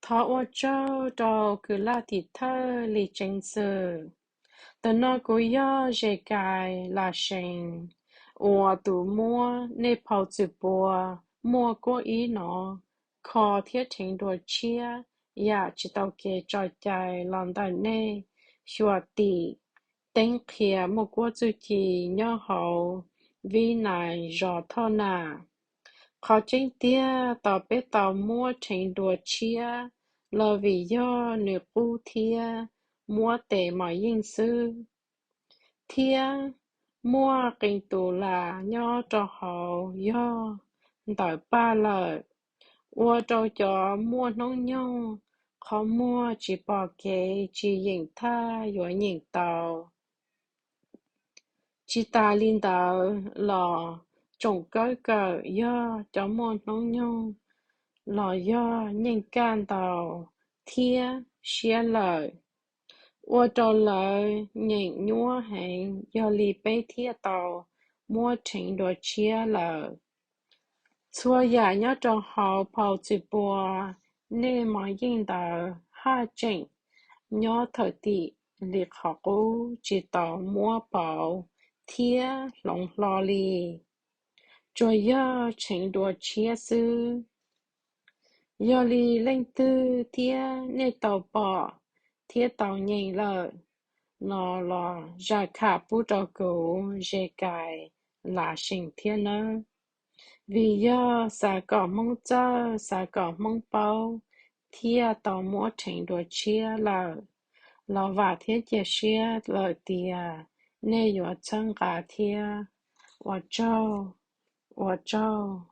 Thov ua tsaug rau Kwv Laj Tim Thawj Lis Tseev Xwm. Tam no kuv yog Zes Kais Las Sees uas tus muab nej phau Txwm Pua muaj kuab ib no kho thiab rheev dua tshiab yam tsis tau kev tso cai los ntawm nej xyuam tim teeb qhia muaj kuab txuj ci nyob hauv Vib Nais zos Thoj Nam. Qhov tseeb tiag, tos peb tau muab rheev dua tshiab los vim yog nws qub thiab muab tes mos yeej xwb, thiab muaj qee tus las nyob rau hauv yog ntawm paj lawm, ua rau cov muaj hnub nyoog qhov muag tsis pom kev tsis yeem thaj yuav nyeem tau. Tsis tas li ntawd los tsoom kawb kawm yog cov muaj hnub nyoog los yog nyeej kaj ntau thiab siab lawm, ua rau lawv nyeem nyuaj heev, yog li peb thiaj tau muab rheev dua tshiab lawm. Txhua yam nyob rau hauv phau Txwm Pua nej mos yeej ntawd haj tseem nyob thawm tim li qhov qub tsis tau muab pauv thiab hloov hlo li, tsuas yog rheev dua tshiab xwb. Yog li leej twg thiab nej tau pom thiab tau nyeem lawm no los zam kham pub rau kuv Zes Kais Las Sees thiab nawb, vim yog xav kom Hmoob txawj, xav kom Hmoob paub thiaj tau muab rheev dua tshiab lawm. Los vam thiab cia siab lawm tias nej yuav txhawb nqa thiab. Ua tsaug, ua tsaug.